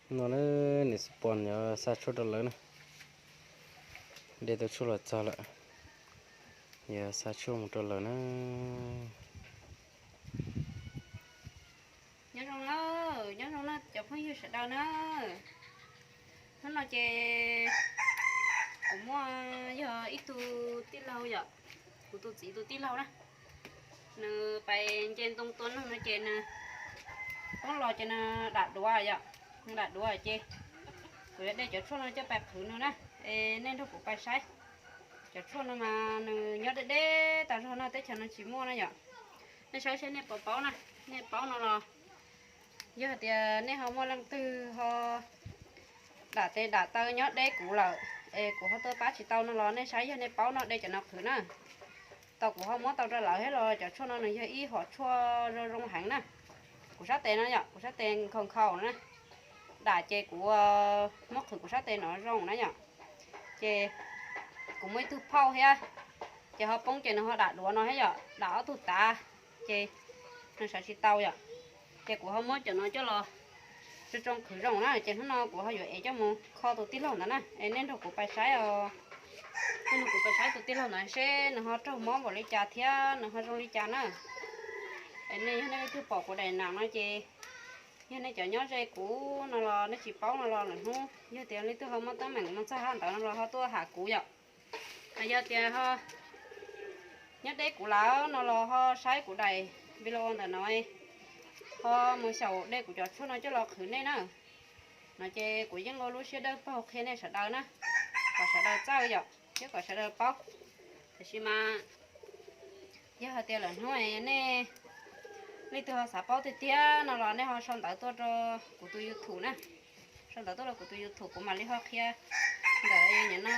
No na, niam xub pos yuav xa tshuaj rau lawv na. Dej tau tshuaj los txog lawm, yuav xa tshuaj mus rau lawv na. Nyob zoo na, nyob zoo na cov phooj ywg sawv daws na. Hnub no ces kuv muaj, yog ib tug tij laug yom, kuv tus txiv tus tij laug na, nws pais nce ntoo tua noog no ces nws poob los ces nws dam duav yom, nws dam duav ces kuv yuav de cov tshuaj no coj pais qhwv nws na. Es nej nrog kuv pais saib. Cov tshuaj no mas nws nyob deb deb tas zog no, teb chaws no tsis muaj na yom. Nej saib seb nej puas paub na, nej paub no los yog hais tias nej ho muaj leej twg ho dam tes dam taw nyob deb kuv lawm, es kuv ho tuaj pab tsis tau no los nej saib yog nej paub no de cov no qhwv na. Tau kuv ho muab tau rau lawv thiab los cov tshuaj no nws yog ib hom tshuaj zoo zoo heev na. Kuv sab tes no yom, kuv sab tes nkhaus nkhaus na, dam ces kuv muab qhwv kuv sab tes no zoo na yom. Ces kuv muaj ib tug phauj thiab, ces ho poob ces nws ho dam duav no thiab yom, dam ob tug tav, ces nws sawv tsis tau yom. Ces kuv ho muab cov no coj los tsoo tsoo qhwv zoo na, ces hnub no kuv ho yuav ev coj mus kho tus tij laug ntawd na. Es nej nrog kuv pais saib os, nej nrog kuv pais saib tus tij laug ntawd seb nws ho raug mob npaum li cas thiab nws ho zoo li cas na. Es nej yog nej leej twg pom kuv daim nam no ces yog nej cov nyob ze kuv no los nej tsis paub no los lwm hnub yog tias leej twg ho muaj teeb meem mus txog hauv ntawd no los ho tuaj tham kuv yom. Yog tias ho nyob deb kuv lawm no los ho saib kuv daim video ntawm no, ho mus xyaum de kuv cov tshuaj no coj los qhwv nej na. No ces kuv yeej ua lub siab dawb paug qhia nej sawv daws na, kom sawv daws txawj yom, thiab kom sawv daws paub. Tiam sis mas yog hais tias lwm hnub nej leej twg ho xav paub tiag tiag no los nej ho sau ntawv tuaj rau kuv tus YouTube na, sau ntawv tuaj rau kuv tus YouTube kuv mam li ho qhia ntawm no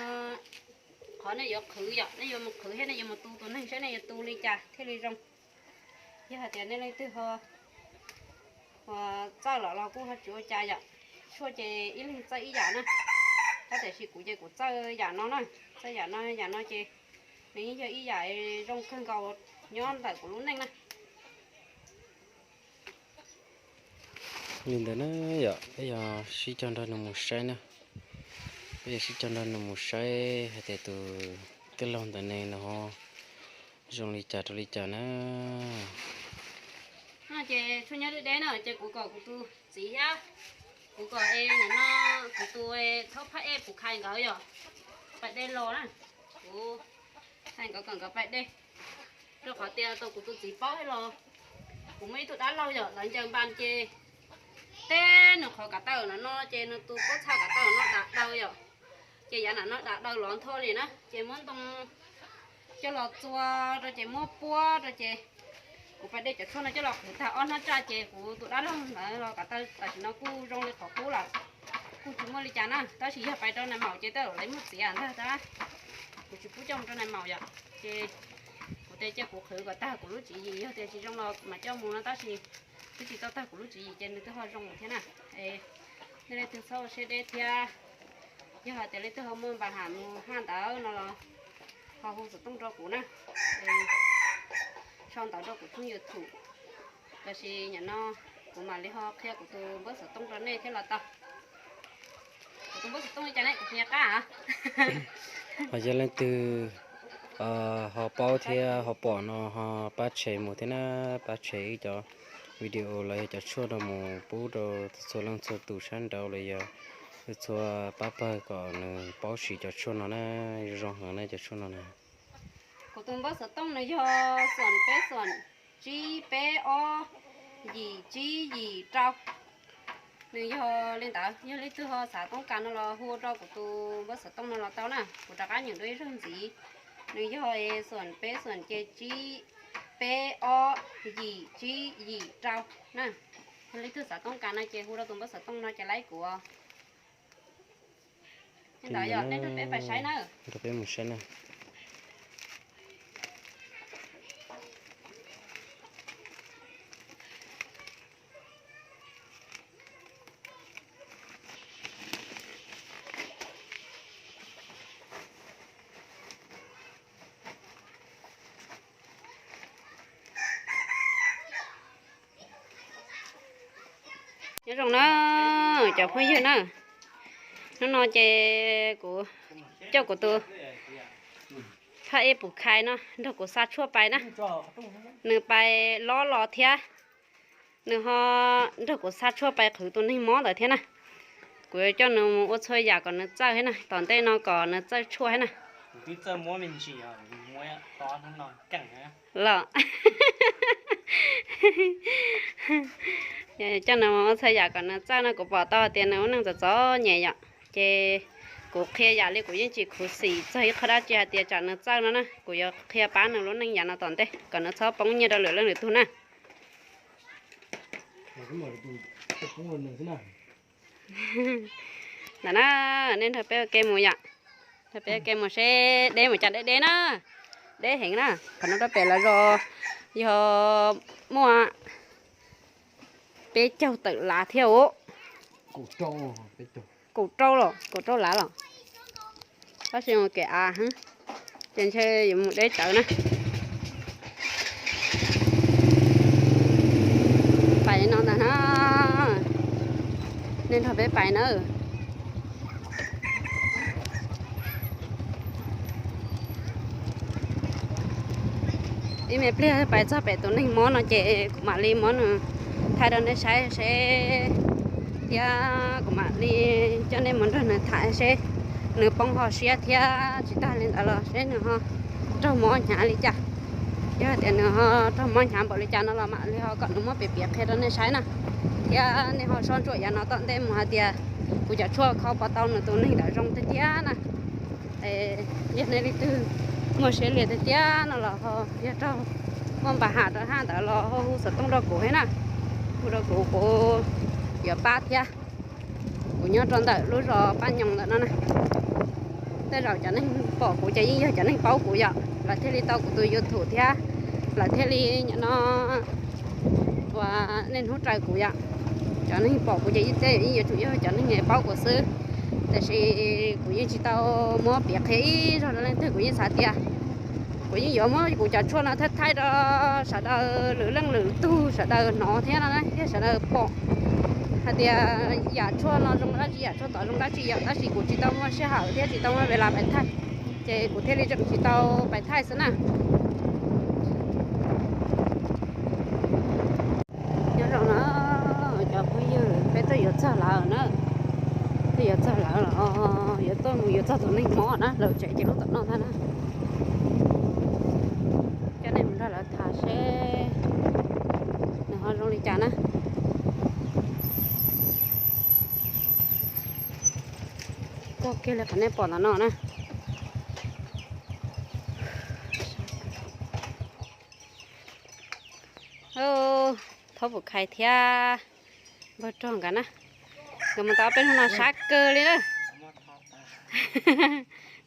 qhov nej yuav qhwv yom, nej yuav mus qhwv thiab nej yuav mus tu tus neeg seb nej yuav tu li cas thiaj li zoo. Yog hais tias nej leej twg ho txawj lawm los kuj ho tsis ua cas yom, tshuaj ces ib leeg txawj ib yam na. Tab tiam sis kuv ces kuv txawj yam no na, txawj yam no, yam no ces nws yeej yog ib yam zoo kawg nkaus nyob ntawm kuv lub neej na. Li ntawd na yom, peb yuav sib cog nrog nws mus saib na, peb yuav sib cog nrog nws mus saib hais tias tus tij laug ntawm ne nws ho zoo li cas rau li cas na. No ces tshuaj nyob deb deb na, ces kuv kom kuv tus txiv thiab kuv kom es nim no kuv tus thaub phab ej puv khai nkawd yom, pais de los na, kuv hais nkawd kom nkawd pais de, rau qhov tias tau kuv tus txiv paub thiab los kuv muaj ib tug dab laug yom, lawv ncaws npas ces teb nws qhov kav taw no no ces nws tus pob txha kav taw no dam daw yom, ces yav nam no dam daw los ntho li na, ces muab ntoo coj los txua rau ces muab puab rau ces kuv pais de cov tshuaj no coj los qhwv tag ob hnab tsaj ces kuv tus dab laug ntawd los kav taw tam sim no kuj zoo li qhov qub lawm, kuj tsis muaj li cas na. Tab sis yog pais rau nais maum ces tej zaum lawv muaj txiav ntag tab, kuv tsis pub coj mus rau nais maum yom. Ces kuv tias cia kuv qhwv kom tag kuv lub tswv yim, yog tias tsis zoo los mam coj mus no, tab sis twb tsis tau tag kuv lub tswv yim ces nws twb ho zoo lawm thiab na. Es nej leej twg txhob ua siab deb thiab, yog hais tias leej twg ho muaj npa ham mus haj ntawd no los ho hu xov tooj rau kuv na, sau ntawv rau kuv tshooj YouTube. Tab sis nim no kuv mam li ho qhia kuv tus npawb xov tooj rau nej thiab los tau. Kuv tus npawb xov tooj li cas ne, kuv qhia qab. Ho yog leej twg ho paub thiab ho pom no ho pab share mus thiab na, pab share wb cov video los yog cov tshuaj no mus pub rau txhua leej txhua tus sab nraud los yog txhua pab pawg kom nws paub siv cov tshuaj no na, zoo heev na cov tshuaj no na. Kuv tus npawb xov tooj nws yog xoom peb xoom tsib peb ob yim tsib yim rau. Nws yog li ntawd, yog leej twg ho xav toob kas no los hu rau kuv tus npawb xov tooj no los tau na, kuv rov qab nyeem dua ib zaug ntxiv. Nws yog xoom peb xoom ce tsib peb ob yim tsib yim rau na. Yog leej twg xav toob kas no ces hu rau tus npawb xov tooj no ces laib kuv. Li ntawd yog nej nrog peb pais saib na. Nrog peb mus saib na. Nyob zoo na. Cov phooj ywg na, hnub no ces kuv coj kuv tus phaj ej Pum Khai no nrog kuv xa tshuaj pais na. Nws pais lob los thiab, nws ho nrog kuv xa tshuaj pais qhwv tus neeg mob ntawd thiab na. Kuv yuav coj nws mus ua txhua yam kom nws txawj thiab na, tom ntej no kom nws txawj tshuaj thiab na. Los, coj nws mus ua txhua yam kom nws txawj no, kuv pom tau hais tias nws lub neej txom txom nyem yom. Ces kuv qhia yam li kuv yeej tsis khuv xim txog ib qho dab tsi hais tias tsam nws txawj no na, kuv yuav qhia pab nws lub neej yam no tom ntej kom nws txhob poob nyiaj rau lwm leej lwm tug na. Ntawm na, nej nrog peb ua ke mus yom. Nrog peb ua ke mus seb deb mus cas deb deb na. Deb heev na, qhov no rau pem lawv zos yog muaj peb caug tawm lav thiab os. Kaum rau los, kaum rau lav los. Tab sis mus kev av heev, ces ntshe yuav mus deb tsawv na. Pais no ntag na, nej nrog peb pais na. Ib me pliag pais txog pem tus neeg mob no ces kuv mam li muab nws thaij rau nej saib seb, thiab kuv mam li coj nej mus nrog nws tham seb nws poob ho siab thiab tsis tag li ntawd los seb nws ho raug mob hnyav li cas. Yog tias nws ho raug mob hnyav npaum li cas no los mam li ho kom nws muab piav piav qhia rau nej saib na. Thiab nej ho soj ntsuam yav no tom ntej mus hais tias kuv cov tshuaj kho puas tau nws tus neeg ntawd zoo tiag tiag na. Yog nej leej twg muaj siab lias tiag tiag no los ho yog raug muaj npa ham rau haj ntawd los ho hu xov tooj rau kuv thiab na. Hu rau kuv, kuv yuav pab thiab. Kuv nyob rau ntawm lub zos Paj Nyoos ntawm no na. Tej zaum cov neeg pom kuv ces yeej yog cov neeg paub kuv yom, lawv thiaj li tau kuv tus YouTube thiab, lawv thiaj li nim no ua niaj hnub raws kuv yom. Cov neeg pom kuv ces yeej yuav tsum yog cov neeg paub kuv xwb. Tiam sis kuv yeej tsis tau muab piav qhia ib zaug rau leej twg, kuv yeej xav tias kuv yeej yuav muab kuv cov tshuaj no thaij thaij rau sawv daws lwm leej lwm tug sawv daws hnov thiab no thiab sawv daws pom hais tias yam tshuaj no zoo dab tsi, yam tshuaj tod zoo dab tsi yom, tab sis kuv tsis tau muaj sij hawm thiab tsis tau muaj ves las pais thaij, ces kuv thiaj li tseem tsis tau pais thaij xwb na. Nyob zoo na cov phooj ywg, peb tuaj yuav txog lawm na, tuaj yuav txog lawm los yuav tuaj mus yuav txog tus neeg mob na, lawv tsev ces lub tom no ntag na. Coj nej mus nrog lawv tham seb nws ho zoo li cas na. Tuaj kiag li qhov nej pom ntawm no na. Thaub Pum Khai thiab npawg Rog nkawd na, nkawd mus tau ob peb hnub no sab kawg li na.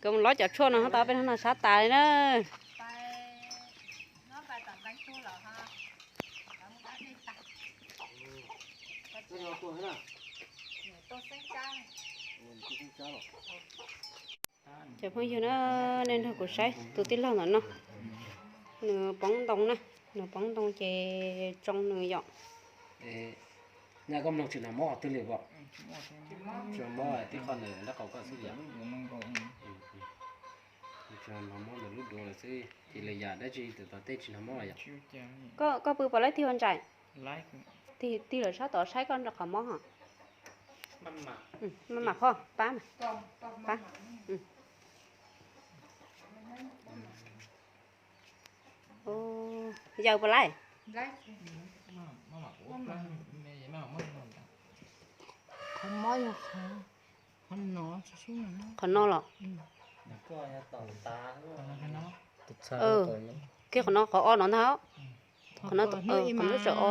Nkawd mus lob cov tshuaj no tau ob peb hnub no sab tas li na. Cov phooj ywg na, nej nrog kuv saib tus tij laug ntawm no, nws poob ntoo na, nws poob ntoo ces tsoo nws yom. Nyaj koj mloog tsis hnov mob twg li os? Tsis hnov mob, tib qho nws nraub qaum koj xwb yom. Tsis hnov mob ntawm lub duav lawm xwb, ces lwm yam dab tsi tus tom tej tsis hnov mob los yom. Koj pw puas laib tig ua ntsais? Tig lawm sab tod saib koj nrog qhov mob hos. Maj mam phoj pab mas, pab. Yaws puas laib? Qhov no los? Kiag qhov no qhov o no ntag. Qhov no, qhov no tawm o.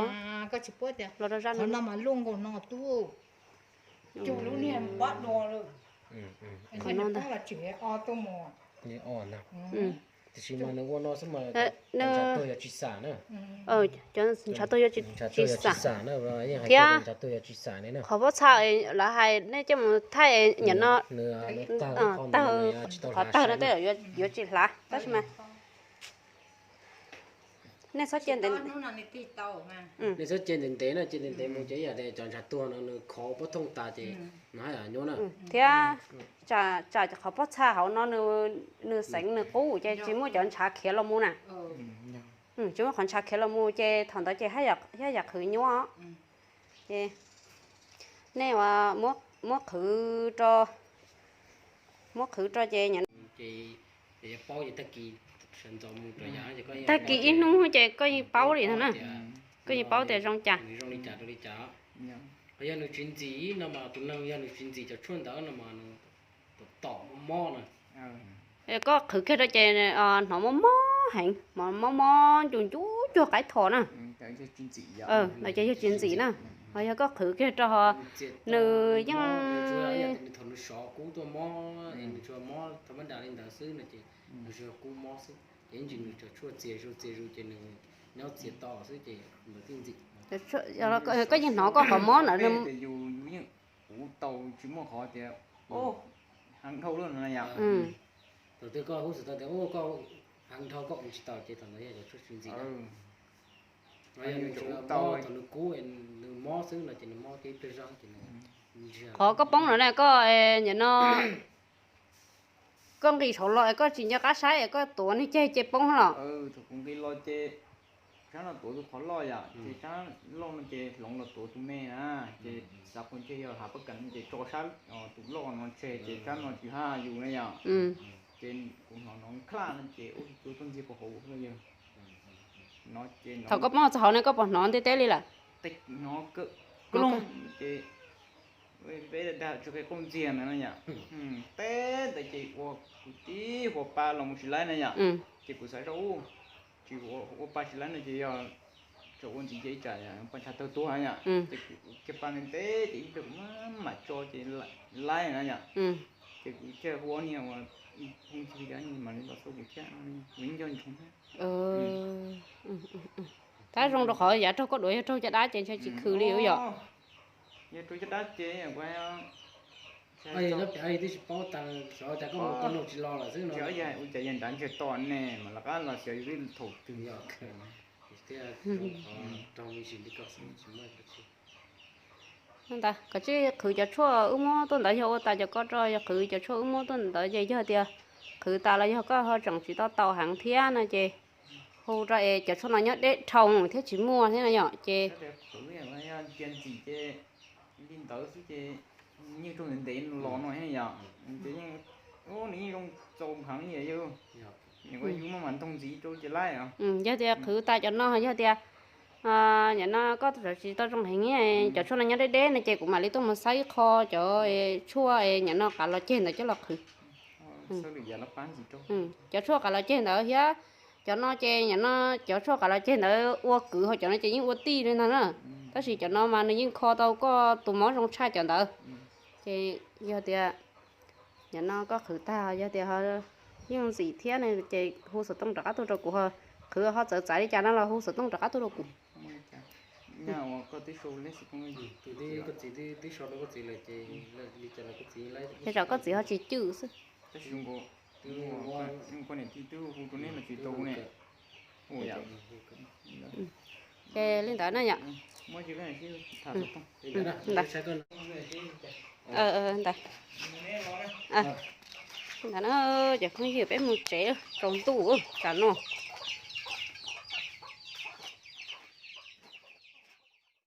Los rau zaj no. Qhov no ntag. Tiam sis mas nws ua no xwb mas, nws, cov ntshav tuag yuav tsis xam thiab. Qhov pob txha lawv hais nej coj mus thaij nyam no, tawg, qhov tawg no tej zaum yuav tsis hlav tab sis mas Nej txhob cia ntev, nej txhob cia ntev ntev na, cia ntev ntev mus ces ib yam li cov ntshav tuag no nws khov pob thooj tas ces nws haj yam nyuaj na. Thiab tsam qhov pob txha hauv no nws xeev nws qub ces tsis muaj cov ntshav khiav los mus na. Tsis muaj qhov ntshav khiav los mus ces thaum ntawd ces haj yam qhwv nyuaj. Ces nej ua muab qhwv rau, muab qhwv rau ces tag kis ib hnub ces koj yeej paub li ntag na, koj yeej paub tias zoo cas. Yog nws tsis ntxim no mas tus neeg yog nws tsis ntxim cov tshuaj ntawd no mas nws tom tom mob mob na. Koj qhwv kiag rau ces hnov mob mob heev, mob mob ncu ncu cuag qaib tho na. Lawv ces yog tsis ntxim na, ho yog koj qhwv kiag rau ho nws yeej, thaum nws sov kub tuaj mob, nws tsuas mob tha mab das li ntawd xwb no ces nws tsuas kub mob xwb ces ib ntsis nws cov tshuaj txias zus txias zus ces nws nyob txias to xwb ces nws thiaj ntxim. Koj yeej hnov koj qhov mob ntawd. Kuv tau tsis muaj qhov tias heev dhau lawm no yom. Thaum twg koj hub xav tau tias koj heev dhau koj ua tsis tau ces thaum ntawd yog cov tshuaj tsis ntxim. Yog nws tsuas mob thaum nws kub nws mob xwb no ces nws mob tib pliag zog ces nws ntsiag. Qhov koj poob no na koj, nim no koj nqis saud los es koj tsis nco qab saib es koj tuav niag ceg ces poob los? Thaum kuv nqis los ces sab no tuav tus qhov loj yom, ces sab loj no ces hloov los tuav tus me na, ces xav qhov ntshe yog hav paj kas no ces tso sab tus loj no tseg ces sab no tsis haj yus na yom. Ces kuv hnov hnov nklaj no ces ua tsuav tuaj ntxiag puag hauv yawg no ces thaum koj poob txog hauv ne koj puas hnov ntiaj teb li lawm? Hnov kawg, ces peb dag tsis qi qauj ntxiag ntawd na yom. Teb ntawd ces ua kuv tib hua pa los mus tsis laib na yom. Ces kuv xav zoj ub, tsis ua pa tsis laib no ces yog tso ua ntxiv ces ib tsam pa ntshav tawg tuag yom. Ces kuv kiag pa ntev ntev ces ib pliag kuv mam mam tso ces laib na yom. Ces kuv thiaj hu ob niag uas hu ntxhi cov mam li los xauj kuv thiab, kuv yeej nco ntsoov thiab. Tab zoo rau qhov yav raug koj duav yog raug caj dab ces ntshai tsis khwv li yom. Yog raug caj dab ces kuv twb tsis paub tas xyov cas koj mus koj nug tsis los lawm xwb no. Ua cas yog nrad ntsiag to ne mas lawv qab los xyov yus twb thaum twg. Thiaj raug me ntsis li koj xwb tsis muaj dab tsi. Ntawd koj tsis qhwv cov tshuaj wb muab tuaj ntawd yog ua tas cov ko rau yog qhwv cov tshuaj wb muab tuaj ntawd ces yog tias qhwv tas los yog koj ho tseem tsis tau tau heev thiab no ces hu rau es cov tshuaj no nyob deb dhau thiab tsis muaj thiab no yom ces li ntawd xwb ces yeej raug ntev ntev los no thiab yom. Ces yeej, nws yeej zoo txaus heev li yog, yus muaj mas ntoog ntxiv rau ces laib. Yog tias qhwv tas cov no yog tias nim no koj tsis tau zoo heev, cov tshuaj no nyob deb deb no ces kuv mam li tuaj mus xab ib qho cov tshuaj nim no qav los ceg ntawd coj los qhwv. Cov tshuaj qav los ceg ntawd thiab cov no ces nim no cov tshuaj qav los ceg ntawd ua kwv ho cov no ces yeej ua tij li ntag na. Tab sis cov no mas nws yeej kho tau koj tus mob zoo tshaj cov ntawd. Ces yog tias nim no koj qhwv tag yog tias yeej ntxim thiab ces hu xov tooj rov qab tuaj rau kuv, qhwv ho txawv txav li cas no los hu xov tooj rov qab tuaj rau kuv. Ces tsam koj txiv ho tsis cwj xwb. Ces li ntawd na yom. Ntawd, ntawd na, cov phooj ywg peb mus tsev tsaus ntuj tsam no.